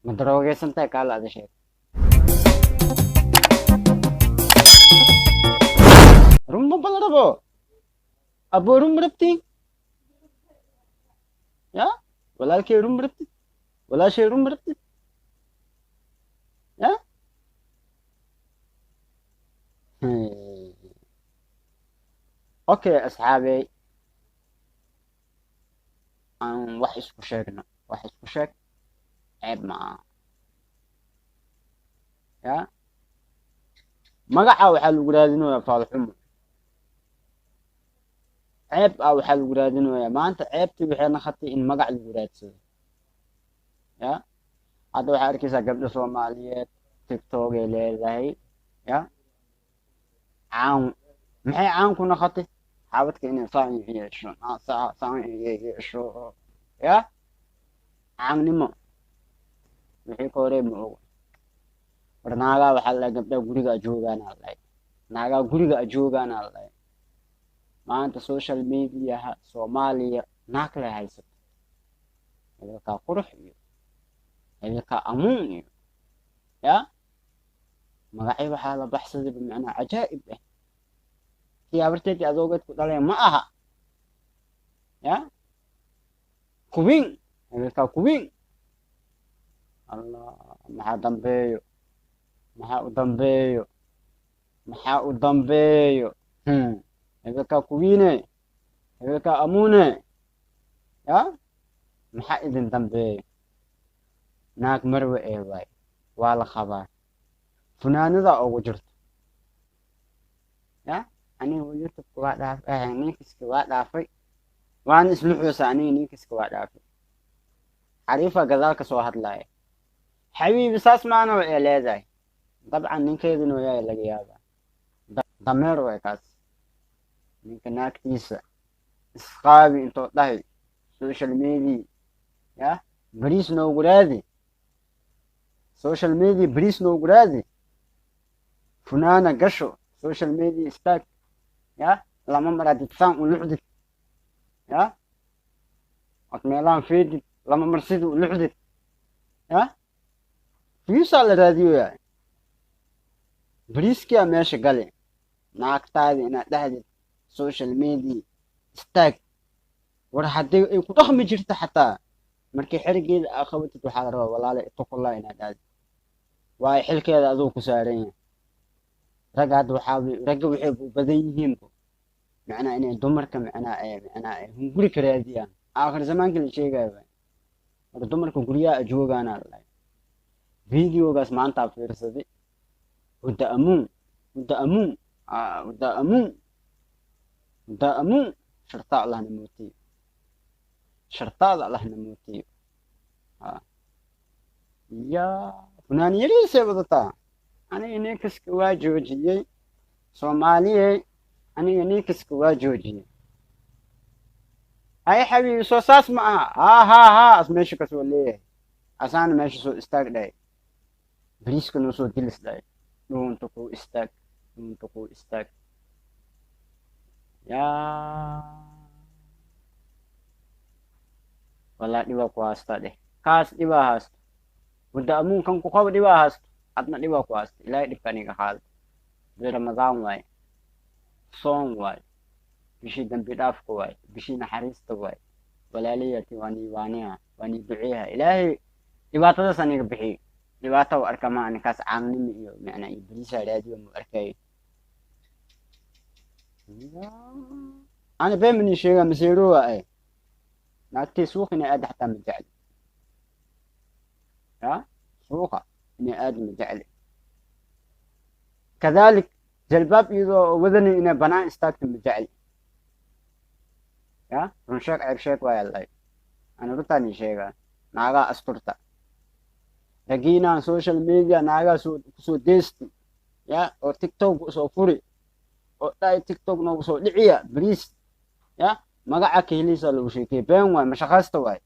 Ma daroogeysantahay kaala ada sheeg. Run ma bal rabo? Abo run ma rabtiin? Ya? Walaalkay run ma rabtid? Walaashay run ma rabtid? Ya? Okay, asxaabey, aan wax isku sheegno. Wax isku sheeg ceeb ma aha. Ya? Magaca waxaa lagu raadinayaa faalxumo. Ceeb ah waxaa lagu raadinayaa. Maanta ceebtii waxay noqotay in magac lagu raadsado. Ya? Hadda waxaa arkaysaa gabdho Soomaaliyeed TikTok ay leedahay. Ya? Caan maxay caan ku noqotay? Xaabadka inay saan yeesho, saan yeesho. Ya? Caannimo. Wixii ka horey ma oga. War naagaa waxaa la gabdhaha guriga joogaan aa la naagaa guriga joogaan aa la maanta social mediaha Soomaaliya naag leh haysato. Hebelkaa qurux iyo hebelkaa amuun iyo ya magacyo waxaa la baxsaday bimacnaa cajaa'ib ah. Kii habarteedii adoogeed ku dhalay ma aha. Ya kuwiin hebelkaa kuwiin. Allah, maxaa dambeeyo? Maxaa u dambeeyo? Maxaa u dambeeyo? Hebelkaa kuwiine, hebelkaa amuune. Ya maxaa idin dambeeyo? Naag marwe ee waay, waa la qabaa, funaanada ugu jirto. Ya aniga YouTube waa dhaafay, ninkiska waa dhaafay, waana isla xuusa aniga ninkiska waa dhaafay. Xariifa gadaal ka soo hadlaya. Xabiibi saas maana ee leedahay. Dabcan ninkeeduna waa laga yaabaa. Dameer waay kaas. Ninka naagtiisa isqaabi intoo dhahay social media ya bariis noogu raadi, social media bariis noogu raadi, funaana gasho, social media istaag, ya lama mar hadid saan u luxdid, ya od meelahan feedid lama mar sida u luxdid, ya fiyuusaa la raadiyoyaa. Bariiskia meesha gale. Naagtaadi inaad dhahdid social media istaag. War haddii ay ku dhaqmi jirto xataa markii xerigeeda aa qabatid waxaa la rabaa walaale ituqullaa inaad dhahdid, waayo xilkeeda aduu ku saaran yahay. Ragga hadda waxaa ragga waxay u badan yihiinba macnaa inay dumarka macnaa ee macnaa ay hunguri ka raadiyaan. Aakhir zamaankii la sheegayo waay. Marka dumarka guryaha joogaana la dhahay. Videogaas maanta fiirsaday. Huda amuun, huda amuun, huda amuun, huda amuun. Sharta Allah na mootiyo, shartaada Allah na mootiyo. Ya funaan yariisay wadataa. Aniga ninkaska waa joojiyey Soomaaliyey, aniga ninkaska waa joojiyey. Hay xabiibi, soo saas ma aha. Haa haa haa, as meesha kasoo leeyahay, asaana meesha soo istaag dhahay, bariiska noo soo dilis dhahay, dhuunta kuu istaag, dhuunta kuu istaag. Yaa walaa dhibaa ku haystaa dheh, kaas dhibaa haysto, muddo amuunkan ku qabo dhibaa haysto, adna dhibaa ku haysto. Ilaahay dhibka aniga qaado. Bil Ramadaan waaye, soon waaye, bishii dambi dhaafka waaye, bishii naxariista waaye. Walaaliyati waanii waaniha waanii duceeha, Ilaahay dhibaatadaas aniga bixiyo. Dhibaata u arka ma ani kaas caannimo iyo macnaa iyo bariisaa raadiyo ma arkayo. Ana been mani sheegaa maseerowa ay naagtay suuqa inay aada xataa ma jecli. Ya suuqa inay aada ma jecli. Kadalik jalbaab iyadoo wadani inay banaan istaagto ma jecli. Ya run sheeg ceeb sheeg waaya lay. Ana runtaan ii sheegaa. Naagaa asturta ragiinaan social media naagaa soo kusoo deesti, ya oo TikTok soo furi oo dhahay TikTok noogu soo dhiciya bariis. Ya magaca ka heliisa lagu sheekeyay been waay, mashaqaysta waay,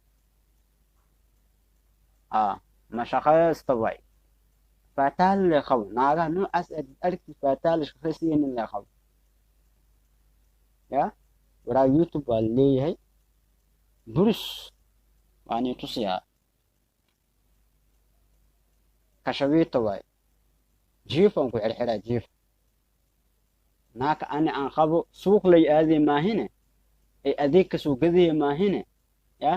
mashaqaysta waay. Faataal le qabo naagaha noocaas aad aragtid, faataal shaqaysiinin le qabo. Ya waraa YouTube waa leeyahay buris waani tusiyaa. Kashawiita waay, jiif aan ku xirxiraa jiif. Naaka ani aan qabo suuq lay aadey maahine, ay adeeg kasoo gadaya maahine, ya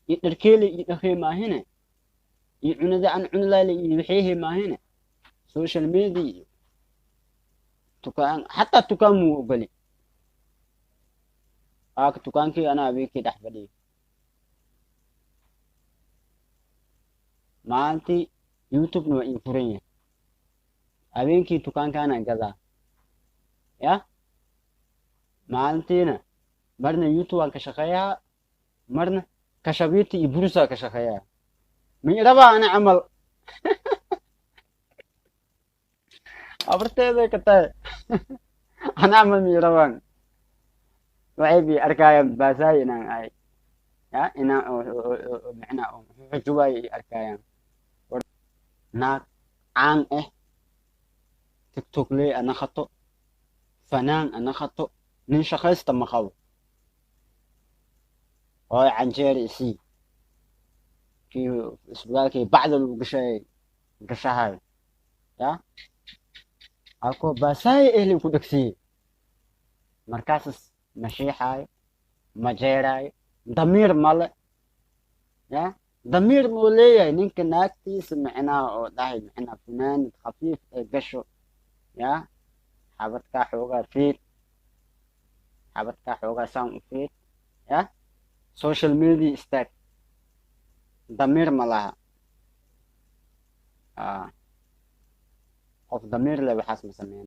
iyo dharkeeley iyo dhaqey maahine, iyo cunada aan cunalaale iyo wixeehe maahine, social media iyo tukaan, xataa tukaan muu ogoli. Aaka dukaankii anaa habeenkii dhex fadhiyo. Maalintii YouTube-na waa ii furan yahay, habeenkii dukaankaanaan gadaa, ya maalintiina marna YouTube aan ka shaqeeyaa, marna kashabiita iyo burusaa ka shaqeeyaa. Miirabaa ani camal abarteeday ka tahay, ana camal miirabaan. Waxay bi arkaayaan baasaay inaan ahay, ya inaan macnaa xujubaay i arkaayaan. Naag caan ah, TikTok ley ana khato, fanaan ana khato, nin shaqaysta ma qabo. Hooyo canjeera isii, kii isbitaalkii bacda lagu gashay gashahayo, ya halkoo baasaaya ehlin ku dhegsiiyey. Markaasas ma shiixaayo, ma jeeraayo, damiir male, ya damiir muu leeyahay ninka naagtiisa micnaha oo dhahay micnaha funaanad khafiif ee gasho, ya xabadkaa xoogaa fiid, xabadkaa xoogaa saan u fiid, ya social media istaag, damiir ma laha. Qof damiir leh waxaas ma sameyn.